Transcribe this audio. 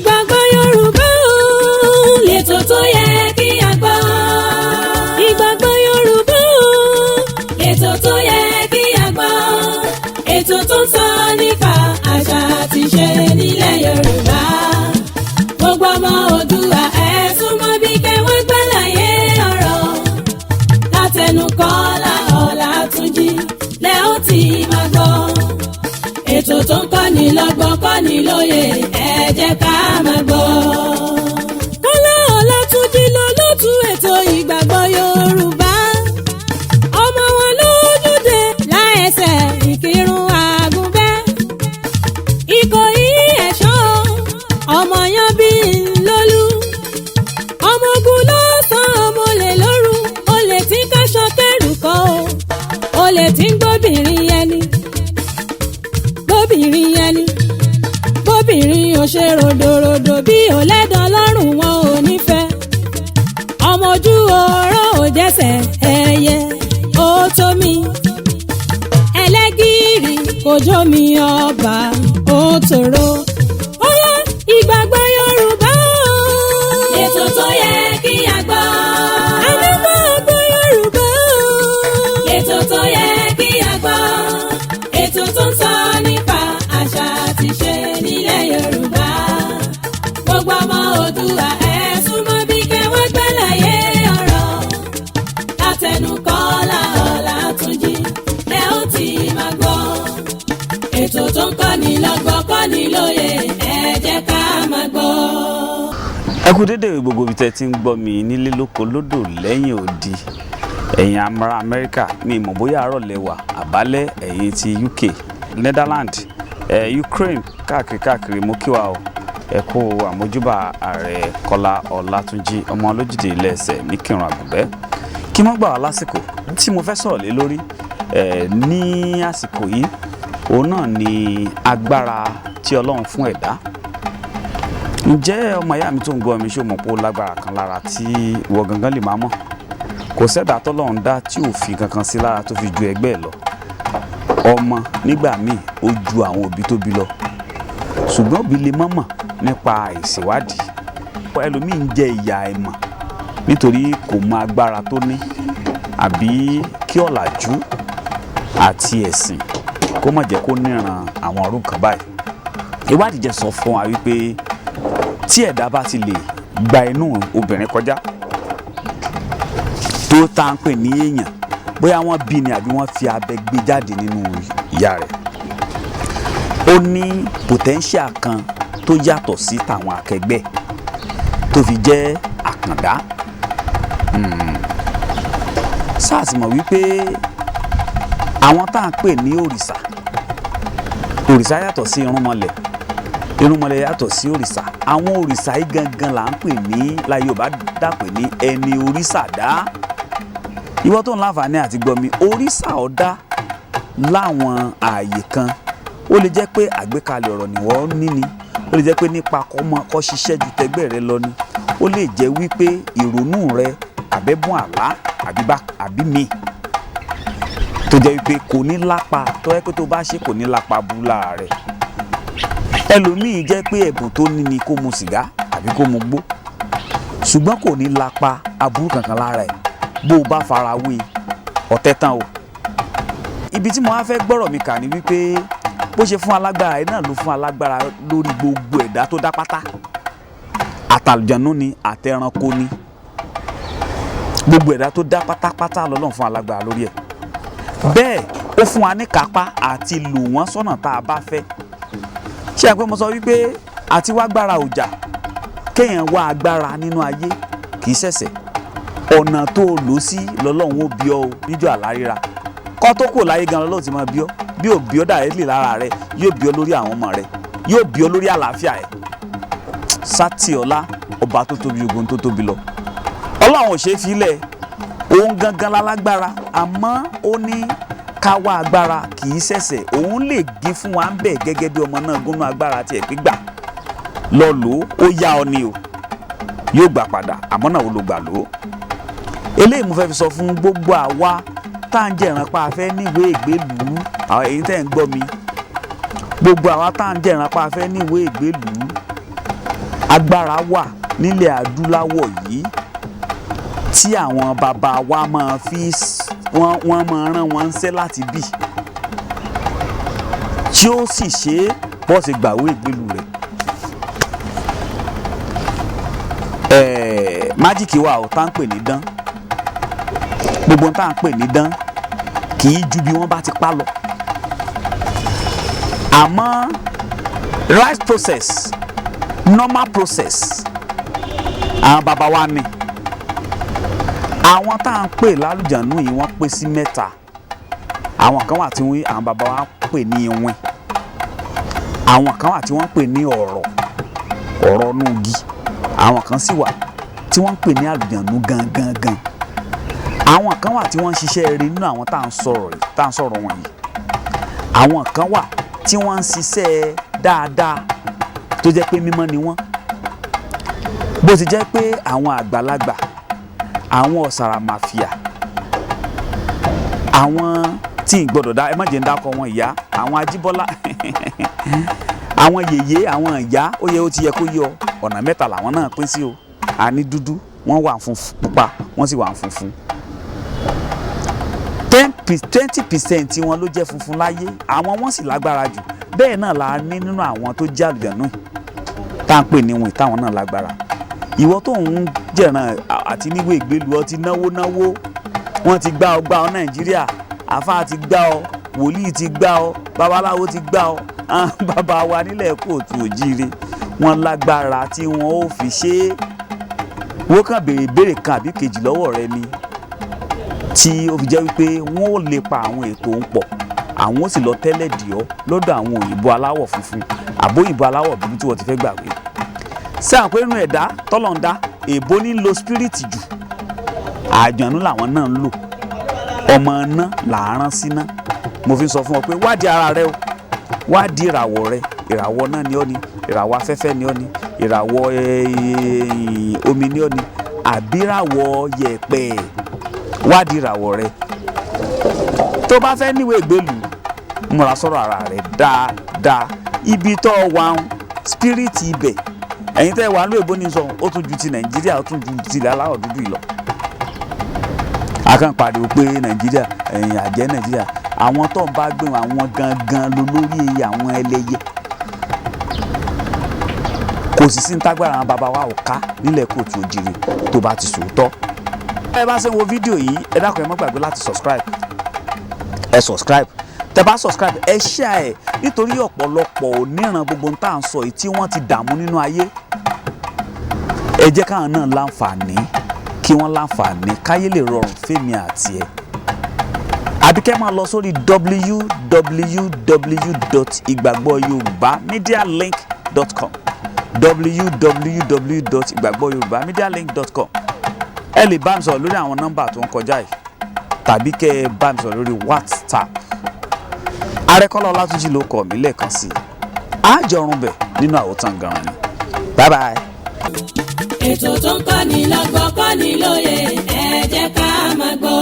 Ìgbàgbọ́ Yorùbá o, lẹ́tọ̀ tó yẹ kí a gbọ́. Ìgbàgbọ́ Yorùbá o, lẹ́tọ̀ tó yẹ kí a gbọ́. Ètò tó ń sọ nípa àṣà àti ìṣe nílẹ̀ Yorùbá. Gbogbo ọmọ Oòduà, ẹ súnmọ́ bí kẹwàá gbàlàyé ọ̀rọ̀. Látẹnu Kọ́lá Ọlátúnjí lẹ́ ó ti máa gbọ́. Ètò tó ń kọ́ni lọ́gbọ́n, kọ́ni lóye, ẹ jẹ́ ká máa gbọ́. Kọ́lá Ọlátúnjí lolótú ètò Ìgbàgbọ́ Yorùbá. Ọmọ wọn lójúde láẹsẹ̀ Ìkírun Àgùnbẹ́. Ìkòyí ẹ̀ṣọ́, ọmọ yan bí ńlọ́lú. Ọmọ ogun ló sàn, ọmọ olè lóru, olè tí káṣọ kẹrù kọ́ o. Olè tí ń gbóbìnrin ẹni, gbóbìnrin ẹni. Bóbìnrin ò ṣe ròdòròdò bí òlẹ́dàn lọ́rùn, wọn ò nífẹ̀ẹ́. Ọmọ ojú ọ̀rọ̀ ò jẹ́sẹ̀ ẹyẹ ó tó mi. Ẹlẹ́gìrì kò jó mi, ọba ó tòrò. Ó yá, Ìgbàgbọ́ Yorùbá o. Ètò tó yẹ kí a gbọ́. Ànígbàgbọ́ Yorùbá o. Ètò tó yẹ kí a gbọ́. Ètò tó ń sọ nípa àṣà àti ìṣe nílẹ̀ Yorùbá. Gbogbo ọmọ Oòduà, ẹ súnmọ́ bí kẹwàá gbàlàyé ọ̀rọ̀. Látẹnu Kọ́lá Ọlátúnjí lẹ́ ó ti máa gbọ́. Ètò tó ń kọ́ni lọ́gbọ́n, kọ́ni lóye, ẹ jẹ́ ká máa gbọ́. Ẹ kú dédé gbogbo ibi tẹ́ ti ń gbọ́ mi nílé, lóko, lódò, lẹ́yìn odi. Ẹ̀yin ará Amẹ́ríkà, mi ìmọ̀ bóyá àárọ̀ lẹ́wà àbálẹ́. Ẹ̀yin ti UK, Netherlands, Ukraine, káàkiri káàkiri, mo kí wa o. Ẹ kú àmójúbà Ààrẹ Kọ́lá Ọlátúnjí, ọmọ olójúde ilé ẹsẹ̀ ní Kírun Àgùnbẹ́. Kí wọ́n gbà wá lásìkò tí mo fẹ́ sọ̀rọ̀ lé lórí ní àsìkò yìí, òun náà ni agbára tí Ọlọ́run fún ẹ̀dá. Ǹjẹ́ ọmọ ìyá mi tó ń gbọ́ mi, ṣó mọ̀ pé ó lágbára kan lára tí ìwọ gangan lè máa mọ̀? Kò sẹ́dá tọ́lọ́run dá tí ò fi kankan sí lára tó fi ju ẹgbẹ́ ẹ̀ lọ. Ọmọ nígbà míì, ó ju àwọn òbí tó bí lọ, ṣùgbọ́n òbí lè mọ̀mọ̀ nípa ìṣèwádìí. Ẹlòmíì ń jẹ ìyà àìmọ̀ nítorí kò mọ agbára tó ní, àbí kí ọ̀làjú àti ẹ̀sìn kó má jẹ́ kó níran àwọn ọ̀rùn kan báyìí. Ìwádìí jẹ́ sọ fún wa wípé tí ẹ̀dá bá ti lè gba inú obìnrin kọjá, tó tá à ń pè ní èèyàn, bóyá wọ́n bí ni àbí wọ́n fi abẹ gbé jáde nínú ìyá rẹ̀, ó ní potential kan tó yàtọ̀ sí tàwọn akẹgbẹ́ tó fi jẹ́ àkàndá. Sars mọ̀ wípé àwọn tá à ń pè ní òrìṣà, òrìṣà yàtọ̀ sí irúnmọlẹ̀, irúnmọlẹ̀ yàtọ̀ sí òrìṣà. Àwọn òrìṣà yìí gangan là ń pè ní láyé Yorùbá dàpè ní ẹni òrìṣà dá. Ìwọ tó ń láǹfààní àti gbọ́ mi, òrìṣà ọ̀dá láwọn ààyè kan. Ó lè jẹ́ pé àgbékalẹ̀ ọ̀rọ̀ ni wọ́n ní ni, ó lè jẹ́ pé nípa kọ́ ṣiṣẹ́ ju tẹgbẹ́ rẹ lọ ni, ó lè jẹ́ wípé ìrònú rẹ, àbẹ́bùn àlá, àbí mi tó jẹ́ wípé kò ní lápa, tó yẹ pé tó bá ṣe kò ní lápa burú lára rẹ̀. Ẹlòmíì jẹ́ pé ẹ̀bùn tó ní ni kó mu sìgá àbí kó mu gbó, ṣùgbọ́n kò ní lápa aburú kankan lára ẹ̀. Bó o bá fara wé ọ̀tẹ̀ tán o. Ibi tí mo wá fẹ́ gbọ́rọ̀ mi kà ní wípé bó ṣe fún alágbára yìí náà ló fún alágbára lórí gbogbo ẹ̀dá tó dá pátá, àtàlùjànnú ni, àtẹranko ni, gbogbo ẹ̀dá tó dá pátápátá lọ́lọ́run fún alágbára lórí ẹ̀. Bẹ́ẹ̀ ó fún wa ní kápá àti lò wọ́n sọ́nà tá a bá fẹ́. Ṣé ẹ pé mo sọ wípé àti wá gbára ọjà, kéèyàn wá agbára nínú ayé kì í ṣẹ̀ṣẹ̀. Ọ̀nà tó o lò sí lọ́lọ́run ó bí ọ o níjọ́ àláríra kọ́ tó kò láyé gan, lọ́lọ́run ti máa bí ọ. Bí ò bí ọ directly lára rẹ, yóò bí ọ lórí àwọn ọmọ rẹ, yóò bí ọ lórí àlàáfíà ẹ. Sátìọlá, ọba tó tóbi ogun tó tóbi lọ, Ọlọ́run ò ṣe é filẹ̀. Òun gangan lálágbára, àmọ́ ó ní ká wá agbára kì í ṣẹ̀ṣẹ̀. Òun lè gé fún wa ń bẹ̀ gẹ́gẹ́ bí ọmọ náà gúnnú agbára tiẹ̀ pé gbà lọ lò ó. Ó yá ọ ni o, yóò gbà padà, àmọ́ náà ó ló gbà lò ó. Eléyìí mo fẹ́ fi sọ fún gbogbo àwa tá à ń jẹ̀ràn pa afẹ́ níwèé ìgbélùú. Àwọn èyí tẹ́ ń gbọ́ mi, gbogbo àwa tá à ń jẹ̀ràn pa afẹ́ níwèé ìgbélùú. Agbára wà nílẹ̀ adúláwọ̀ yìí tí àwọn bàbá wa máa fi wọ́n máa rán wọn ṣẹ́ láti bì, tí ó sì ṣe é bọ́ ṣe gbàwé ìgbélú rẹ̀. Májíìkì wà ó tá ń pè ní dán. Gbogbo tá à ń pè ní dán kì í ju bí wọ́n bá ti pa lọ. Àmọ́ right process, normal process, àwọn bàbá wa ní. Àwọn tá à ń pè lálùjànnú yìí, wọ́n pín sí mẹ́ta. Àwọn kan wà tí àwọn bàbá wa pè ní iwin. Àwọn kan wà tí wọ́n pè ní ọ̀rọ̀ ọ̀rọ̀ nùgì. Àwọn kan sì wà tí wọ́n ń pè ní àlùjànnú gangan gan. Àwọn kan wà tí wọ́n ń ṣiṣẹ́ eré nínú àwọn tá à ń sọ̀rọ̀ tá à ń sọ̀rọ̀ wọ̀nyí. Àwọn kan wà tí wọ́n ń ṣiṣẹ́ dáadáa tó jẹ́ pé mímọ́ ni wọ́n. Bó ti jẹ́ pé àwọn àgbàlagbà, àwọn ọ̀sàràmàfíà, àwọn tí ì gbọ́dọ̀ dá, ẹ má jẹ́ ń dákọ̀ wọn, ìyá àwọn Ajíbọ́lá, àwọn yèyé, àwọn ìyá, ó yẹ, ó ti yẹ kó yọ. Ọ̀nà mẹ́ta làwọn náà pín sí o. Àní dúdú, wọ́n wà fún pupa, wọ́n sì wà funfun. 20% wọn ló jẹ́ funfun láyé, àwọn wọ́n sì lágbára jù. Bẹ́ẹ̀ náà la ní nínú àwọn tó jẹ́ àlùjànnú tá à ń pè ní wọn, táwọn náà lágbára. Ìwọ tó ń jẹ̀ràn àti níwèé ìgbélu, ọ ti náwó náwó, wọ́n ti gbá ọ gbá ọ Nàìjíríà, àáfàá ti gbá ọ, wòlíì ti gbá ọ, babaláwo ti gbá ọ. Àwọn bàbá wa nílẹ̀ kóòtù òjíire, wọ́n lágbára tí wọ́n ó fi ṣe é. Wọ́n kàn béèrè ìbéèrè kan àbí kejì lọ́wọ́ rẹ ni, tí ó fi jẹ́ wípé wọ́n ò lè pa àwọn ètò ń pọ̀, àwọn ó sì lọ tẹ́lẹ̀ dì ọ́ lọ́dọ̀ àwọn òyìnbó aláwọ̀ funfun àbóyìnbó aláwọ̀ dúdú tí wọ́n ti fẹ́ gbàgbé. Ṣé àwọn pé nínú ẹ̀dá tọ́lọ̀ ń dá, èèbó ní lo spirit jù, àjànú làwọn náà ń lò. Ọmọ iná là á rán síná. Mo fi sọ fún ọ pé wádìí ara rẹ o, wádìí ìràwọ̀ rẹ. Ìràwọ̀ náà ni ọ́ ni, ìràwọ̀ afẹ́fẹ́ ni ọ́ ni, ìràwọ̀ omi ni ọ́ ni, àbíràwọ̀ yẹ̀pẹ̀. Wádìí ìràwọ̀ rẹ. Tó bá fẹ́ níwèé ìgbélú, múra sọ̀rọ̀ ara rẹ dáadáa. Ibi tó wà ń spirit ibẹ̀, ẹ̀yin tẹ́ wà lóyìnbó ní sọ, ó tún ju ti Nàìjíríà, ó tún ju ti ilẹ̀ aláwọ̀ dúdú yìí lọ. A kàn pariwo pé Nàìjíríà, ẹ̀yìn àjẹ́ Nàìjíríà, àwọn tó ń bá gbé wọn, àwọn gangan ló lórí àwọn ẹlẹ́yẹ. Kò sì sí ní tágbára àwọn bàbá wa ò ká nílẹ̀ kóòtù òjìrì tó bá ti sòótọ́. Ẹ bá ṣe ń wo fídíò yìí, ẹ dákun, ẹ má gbàgbé láti subscribe. Ẹ subscribe. Tẹ bá subscribe, ẹ share ẹ, nítorí ọ̀pọ̀lọpọ̀ oníran gbogbo tá à ń sọ yìí tí wọ́n ti dààmú nínú ayé. Ẹ jẹ́ káwọn náà láǹfààní, kí wọ́n láǹfààní káyé lè rọrùn fèmí àti ẹ. Àbí kẹ́ máa lọ sórí www.ìgbàgbọ́yorùbámedialink.com, www.ìgbàgbọ́yorùbámedialink.com. Ẹ lè bá mi sọ̀rọ̀ lórí àwọn nọ́mbà tó ń kọjá yìí, tàbí kẹ́ ẹ bá mi sọ̀rọ̀ lórí WhatsApp. Arẹ́kọ́lá Ọlátúnjì ló kọ̀ mí lẹ́ẹ̀kan sí i. Àjọrùn bẹ̀ nínú àwòtán gan-an ni. Bye bye. Ètò tó ń kọ́ni lọ́gbọ́n, kọ́ni lóye, ẹ jẹ́ ká máa gbọ́.